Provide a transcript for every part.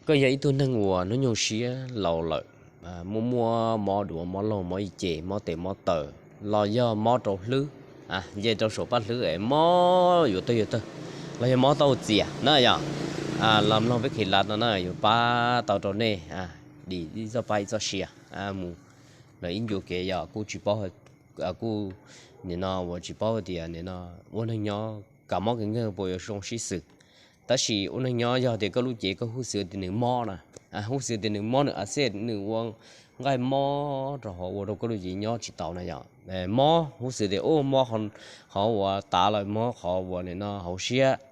Koj yog ib tug neeg uas hnub nyoog siab laus lawm, muaj muaj mob duav, mob laug, mob ib ce, mob tes mob taw, los yog mob rau hlwb, nce rau saum paj hlwb es mob yuav tawg yuav tawg, los yog mob tau txias na yom, los mloog peb khev lav no na yuav pab tau rau nej dim ib txoj pab ib txoj sia mus lawm ib ncua kev yog kuj tsis paub, kuj nim no uas tsis paub tias nim no ua neeg nyob kam mob kev nkeeg puas yuav zoo sib xws. Tab sis ua neeg nyob yog tias koj lub cev koj huj xwv tias nws mob na, huj xwv tias nws mob nws a xej nws ua nqaij mob rau hauv ua rau koj lub cev nyob tsis tau na yom. Mob huj xwv tias u mob qhov uas tav lawm, mob qhov uas nim no hauv siab,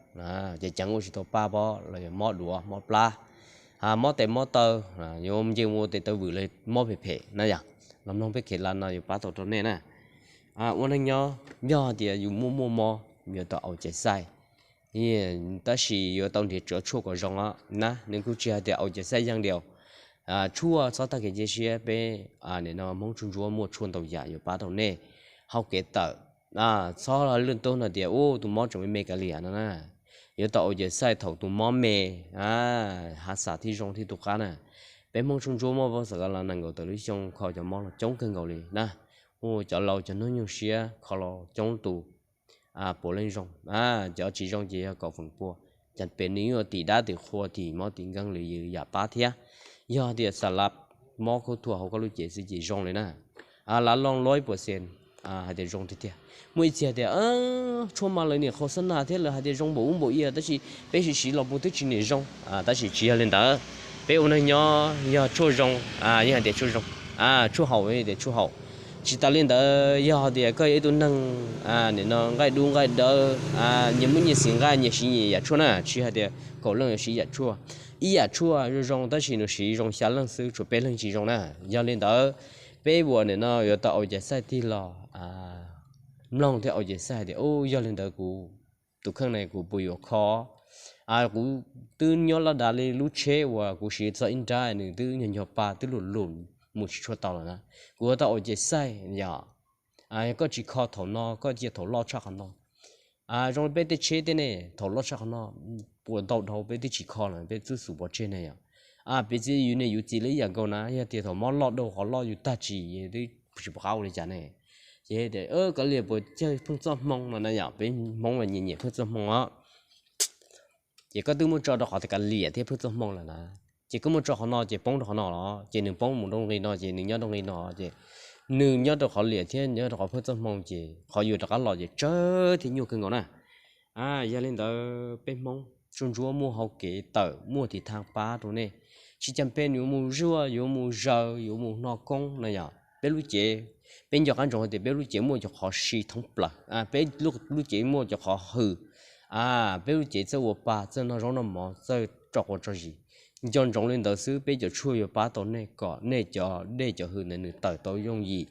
ces ceev ua tsis tau paj pob los yog mob duav mob plab, mob tes mob taw, yuav nce ua tes taw vwm los mob phem phem na yom. Los mloog peb khev lav no yuav pab tau rau nej na. Ua neeg nyob yog tias yus muaj muaj mob yuav tau au cai xaij, tab sis yuav tau nrhiav tshuaj kom zoo os na. Nws kuj tsis hais tias au cai xaij yeej diam, tshuaj txhob tag kev cia siab, peb nim no Hmoob tsuj ntsuab muaj tshuaj ntau yam yuav pab tau nej hau kev tawm. Txhob lwj tub no tias u tus mob tseem me me kav liam no na. Yuav tau au cai xaij thaum tus mob me, hav xav thiaj zoo thiaj tu qab na. Peb Hmoob tsuj ntsuab muaj vaj xav ka los nees nkaum tawm lub xyoo kho cov mob los coob kawg nkaus li na. U cov laus cov hnub nyoog siab kho los coob tus, puav leej zoo, cov tsis zoo ces yog kaum feem pua. Cas pem nws yuav tim dab tim qhua tim mob tim nkeeg li yam pab thiab. Yog tias xav lav mob khaub thuas hauv koj lub cev xwb ces zoo li na. Lav loo loj ib puas xees hais tias zoo tiag tiag. Muaj ib txhia tias tshuaj mas lawv niam qhau xab nas thiab lawv hais tias zoo npaum ub npaum ia, tab sis peb siv siv los puas twb tsis niam zoo. Tab sis tsis yog li ntawd. Peb ua neeg nyob yog tshuaj zoo, yeej hais tias tshuaj zoo, tshuaj haum tias tshuaj haum. Tsis tas li ntawd yog tias koj yog ib tug neeg nim no nqaij dub nqaij dawb, nyias muaj nyias xim nqaij, nyias siv nyias yam tshuaj na, tsis hais tias kaum leej yuav siv yam tshuaj. Ib yam tshuaj zoo zoo tab sis nws siv zoo xya leej xwb, tshuav peb leeg tsis zoo na. Yog li ntawd peb uas nim no yuav tau au cai xaij tig los mloog thiab au cai xaij hais tias u yog li ntawd kuv tus kheej ne kuv puas yuav kho? Kuv twb nyob laj dav li lub tsheb uas kuv siv txog ib nrab nws twb nyog nyog pa twb luj luj mus tsis tshua tau lawm na. Kuv yuav tau au cai xaij yom. Koj tsis kho thaum no koj cia thaum loj tshaj qhov no. Zoo li peb tej tsheb tej ne thaum loj tshaj qhov no puas ntau dhau peb twb tsis kho lawm, peb twb xub pov tseg ne yom. Piv txwv yus niam yus txiv lawv ib yam nkaus na, yog tias thaum mob loj dhau qhov loj yus tag tsis twb tsis pom qab ua li cas ne. Ces tias kav liam puas cawg pheej txoj hmoo no na yom, peb Hmoob mas nyiam nyiam pheej txoj hmoo os. Ces koj twb muab tso rau qhov tias kav liam thiab pheej txoj hmoo lawm na, ces koj muab tso qhov no ces poob rau qhov no los ces nws poob mus rau nqi no ces nws nyob rau nqi no ces nws nyob rau qhov liam thiab nyob rau qhov pheej txoj hmoo ces qhov yuav rov qab los ces tsawg thiab nyuaj kawg nkaus na. Yog li ntawd peb Hmoob tsuj ntsuab muaj hau kev tawm muaj tiv thaj pab rau nej. Tsis cas peb yuav mus zuaj yuav mus zaws yuav mus noj koob na yom, peb lub cev, peb nco qab ntsoov hais tias peb lub cev muaj cov qhov si thoob plaws, peb lub cev muaj cov qhov hws. Peb lub cev txawj ua pa, txawj noj zaub noj mov, txawj tso quav tso zis. Nco ntsoov li ntawd xwb peb cov tshuaj yuav pab tau nej kom nej cov dej cov hws ntawd nws tawm tau yooj yim.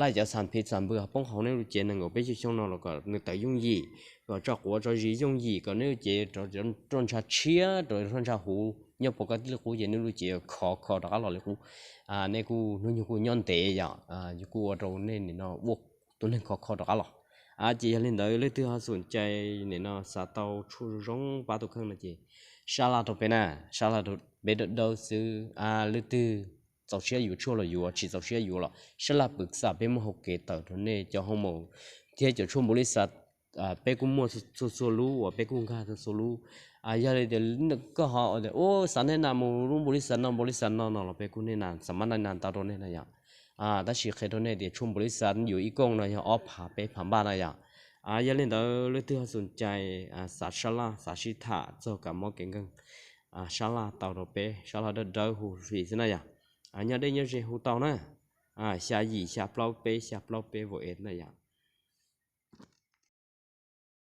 Laj cov xam phi xam npws poob hauv nej lub cev nees nkaum peb caug xyoo no los kom nws tawm yooj yim, kom tso quav tso zis yooj yim, kom nej lub cev rau ntsha tshiab rau ntsha huv nyob puas koj tib li qub ces nej lub cev khov kho rov qab los li qub. Nej kuj hnub nyoog kuj nyob ntev yom, kuj ua rau nej nim no ua tus neeg khov kho rov qab los. Ces yog li ntawd leej twg ho xum cai nim no xav tau tshuaj zoo pab tus kheej no ces sab laj rau peb na, sab laj rau peb dawb dawb xwb. Leej twg txaus siab yuav tshuaj los yuav, tsis txaus siab yuav los sab laj pwm xam peb muaj hau kev tawm rau nej cov hoo maum thiab cov tshuaj npaum li xav. Peb kuj muaj txhua txhua lub uas peb kuj nkag txhua txhua lub. Yog li tias koj ho tias u xav nej nas mus lub npaum li xav no npaum li xav no no los peb kuj nej nas xav mab nej nas tau rau nej na yom. Tab sis qhia rau nej tias tshuaj npaum li xav yuav ib kooj no yog ob phav peb phav npaj na yom. Yog li ntawd leej twg ho xum cai xav sab laj xav sib tham txog kam mob kev nkeeg, sab laj tau rau peb, sab laj dawb dawb hu fim xwb na yom. Nyob deb nyob ze hu tau na. Xya yim xya plaub peb xya plaub peb vau es na yom.